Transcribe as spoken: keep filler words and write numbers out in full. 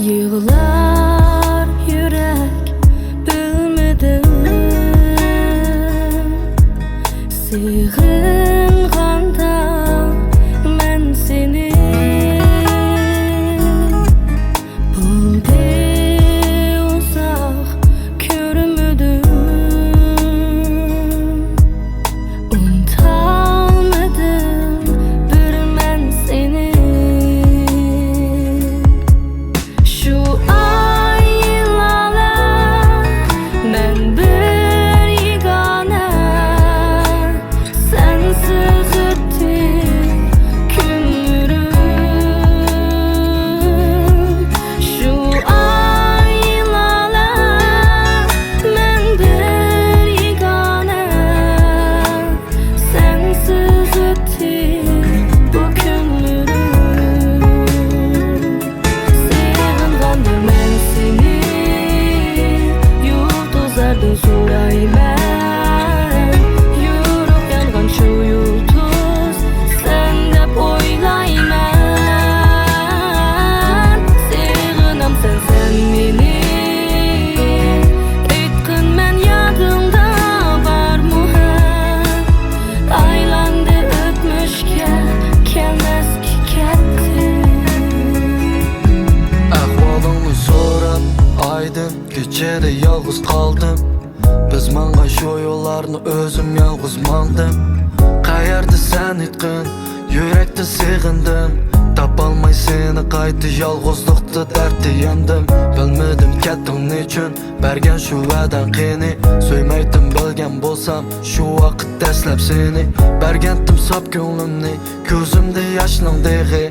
يىغلار يۈرەك، بىلمىدىم. سېغىنغاندا مەن سېنى، بولدى ئۇزاق كۆرمىدىم. ئۇنتالمىدىم بىر مەن سېنى. شۇ ئايلاردا مەن بىر يېگانە، سەنسىز ئۆتتى كۈنلىرىم. شۇ ئايلاردا مەن بىر يېگانە، سەنسىز ئۆتتى بۇ كۈنلىرىم. سېغىنغاندا مەن سېنى، يۇلتۇزلاردىن سورايمەن. يورۇق يانغان شۇ يۇلتۇز سەن دەپ ئويلايمەن. سېغىنامسەن سەن مېنى، ئېيتقىن مەن يادىڭدا بارمۇ ھە؟ ئايلاندى ئۆتمۈشكە، كەلمەسكە كەتتىڭ. ئەھۋالىڭنى سوراپ ئايدىم، كېچىدە يالغۇز قالدىم. بىز ماڭغان شۇ يوللارنى ئۆزۈم يالغۇز ماڭدىم. قەيەردە سەن ئېيتقىن، يۈرەكتە سېغىندىم. تاپالماي سېنى قايتا، يالغۇزلۇقتا دەردتە ياندىم. بىلمىدىم كەتتىڭ نېچۈن، بەرگەن شۇ ۋەدەڭ قېنى؟ سۆيمەيتتىم بىلگەن بولسام شۇ ۋاقىت دەسلەپ سېنى. بەرگەنتىم ساپ كۆڭلۈمنى، كۆزۈمدە ياشنىڭ دېغى.